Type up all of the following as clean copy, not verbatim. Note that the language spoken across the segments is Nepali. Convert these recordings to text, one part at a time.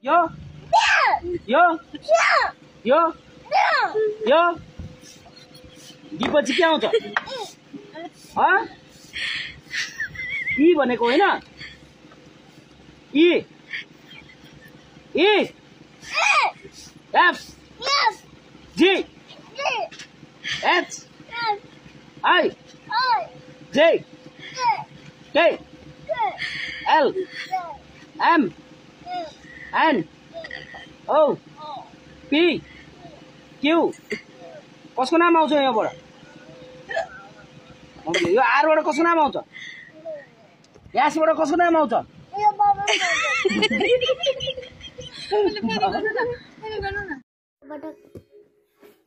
यो यो यो यो डी पछि के आउँछ ई भनेको होइन E E F G H I J K L M N O P Q कसको नाम आउँछ यहाँबाट यो आरबाट कसको नाम आउँछ यसबाट कसको नाम आउँछ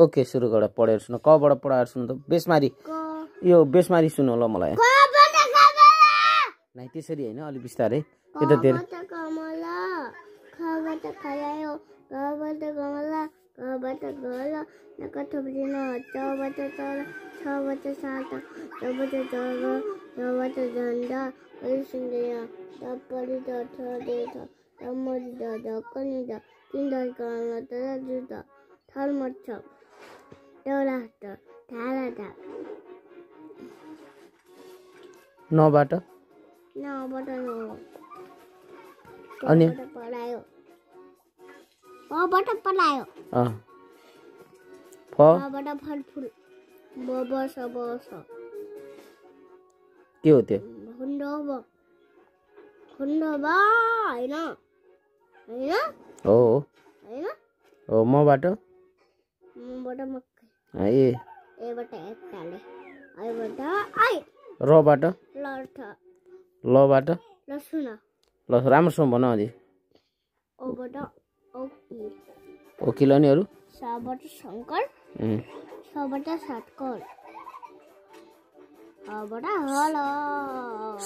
ओके सुरु गर पढेर सुन कबाट पढाएर सुन त बेसमारी यो बेसमारी सुन ल मलाई नाइ त्यसरी हैन अलि बिस्तारै यतातिर कमला खबाट खयायो गबाट गमला गबाट गला नकथ बिना चबाट चल छबाट सात चबाट जग नबाट झण्डा सिंहया तपरी दथ देथ तमरी द जकनी द किंदर काला तर जुत थल मच्छ दौलात धारा दा नबाट नबाट न अनि पढायो बाट पढायो बाट फलफुल बबस बस के हो त्यो खुण्डब हैन हैन हो हैन हो मबाट मकै ए एबाट एकताले आइबाट आइ रबाट लर्थ लबाट लसुन ल राम्रोसँग भन अझै ओबाट ओकी ओकिल अनि अरु सबाट शंकर सबाट सातकर अबाट हल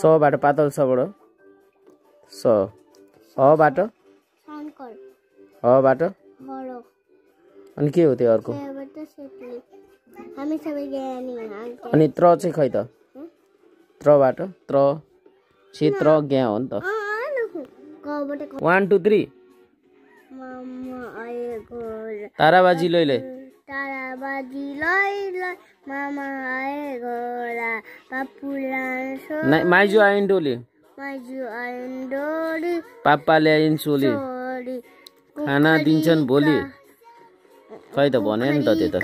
सबाट पातल सबाट स अबाट शंकर अबाट हल अनि के हो त्यो अर्को सेबाट सेतली हामी सबै ज्ञानी अनि त्र चाहिँ खै त त्रबाट त्र क्षेत्र ज्ञा हो नि त 1 2 3 मामा आएको ताराबाजी लैले ताराबाजी लैले मामा आएको पापुलान सो माइजू आइन डोली पापाले आइन सोली खाना दिन्छन् भोलि खै त भने नि त त्यो त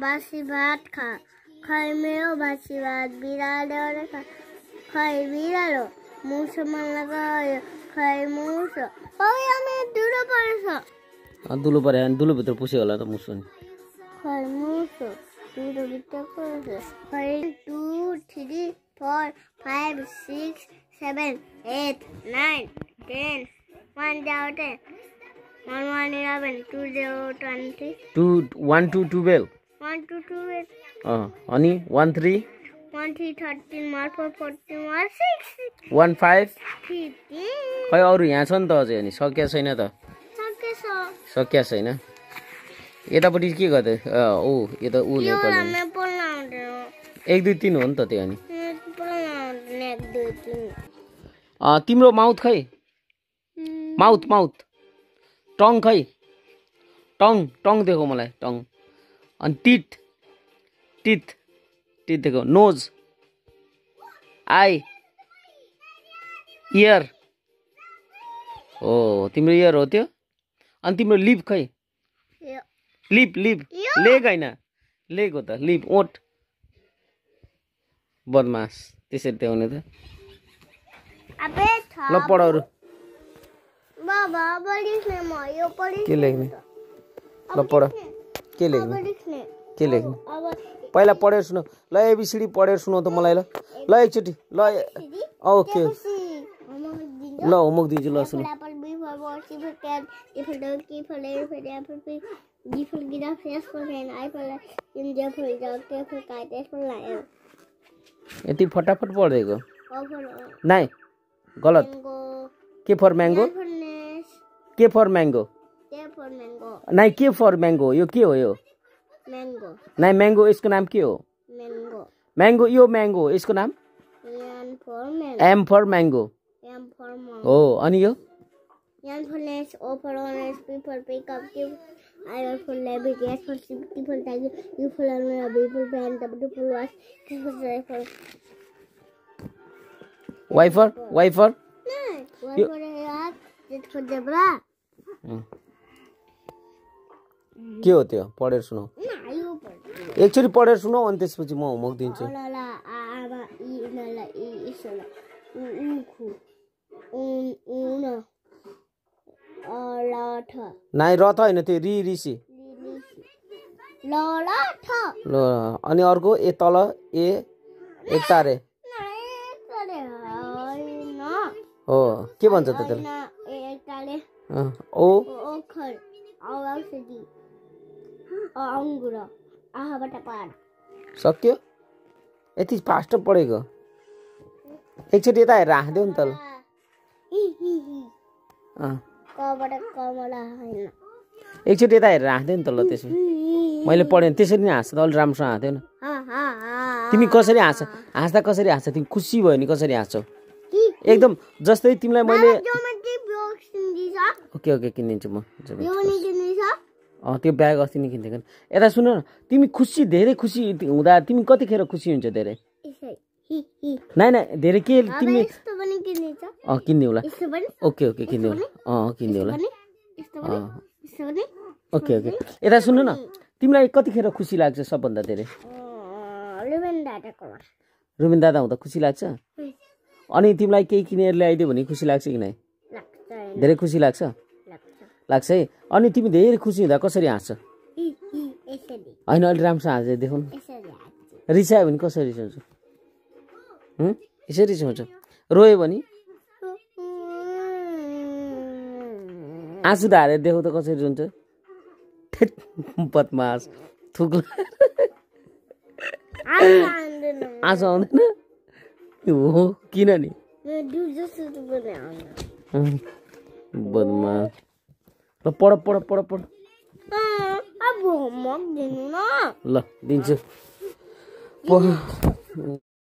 बासी भात खा खै मेरो बासी भात बिरालो खा खै बिरालो मुसो मन लगायो खै मुसो पौयामे दुलो पर्छ दुलो परे अनि दुलो भित्र पुस्यो होला त मुसो नि खै मुसो दुलो भित्र पर्छ खै 2 3 4 5 6 7 8 9 10 1 down 10 1 1 11 2 0 20 2 1 2 12 1 2 12 अनि 1 3 1 3 13 1 4 14 1 6 1 5 15 खै अरु यहाँ छ नि त अझै अनि सकिया छैन त सकिया छैन यतापट्टि के गर्दै ओ यो त उ ले पर्ने 1 2 3 हो नि त त्यो अनि तिम्रो माउथ खै माउथ टङ खै टङ देखो मलाई टङ अनि टिथ देखो नोज आई इयर हो तिम्रो इयर हो त्यो अनि तिम्रो लिप खै लिप लेग हैन लेग हो त लिप ओठ बदमास त्यसरी त्याउने त ल पढाउनु बाबा पढिसने म यो पढिसने के लेख्ने ल पढ के लेख्ने पहिला पढेर सुनाउ ल एबीसीडी पढेर सुनाउ त मलाई ल एकचोटी ल ओके ल होमवर्क दिन्छु ल सुन यति फटाफट पढेको नाइ गलत के फर मैंगो नाइ के फर मैंगो यो के हो यो नाइ मैंगो इसको नाम के हो मैंगो यो मैंगो इसको नाम एम फर मैंगो हो अनि यो N for nest, O for orange, P for peacock, Q I for rabbit, S for sheep, T for tiger, U for umbrella, B for pen, W for watch, X for rifle. Y for No, Y for rat, Z for zebra. के हो त्यो पढेर सुनाऊ No, you for. एकचोटि पढेर सुनाऊ अनि त्यसपछि म होमवर्क दिन्छु Olala, ama, inala, isala, uku, una, olata, नाइ र त होइन त्यो रि ऋषि lolata. ल अनि अर्को ए तल ए एक तारे हो के भन्छ त त्यसलाई ओ सक्यो यति फास्ट पढेको एकचोटि यता हेरेर हाँस्देऊ नि त ल एकचोटि यता हेरेर हाँस्देऊ नि त ल त्यसो मैले पढेँ त्यसरी नै हाँस्छ त अलिक राम्रोसँग हाँस्देऊ न तिमी कसरी हाँस्दा कसरी हाँस्छ तिमी खुसी भयो नि कसरी हाँस्छौ एकदम जस्तै तिमीलाई मैले ओके ओके किनिदिन्छु म त्यो ब्याग अस्ति नै किनिदिएको नि यता सुन न तिमी खुसी धेरै खुसी हुँदा तिमी कतिखेर खुसी हुन्छ धेरै नाइ नाइ धेरै के तिमी किनिदिउँ ल ओके ओके किनिदिउँ किनिदिउँ ल ओके ओके यता सुन न तिमीलाई कतिखेर खुसी लाग्छ सबभन्दा धेरै रुबिन दादा हुँदा खुसी लाग्छ अनि तिमीलाई केही किनेर ल्याइदियो भने खुसी लाग्छ कि नै धेरै खुसी लाग्छ लाग्छ है अनि तिमी धेरै खुसी हुँदा कसरी हाँस्छ होइन अलिक राम्रोसँग हाँस्दै देखाउनु रिसायो भने कसरी रिसाउँछ यसरी रिसाउँछ रोयो भने आँसु धारेर देखाउ त कसरी रुन्छ बदमास थुक्ला आँसु आउँदैन हो किन नि बदमास ल पढ पढ पढ पढ ल दिन्छु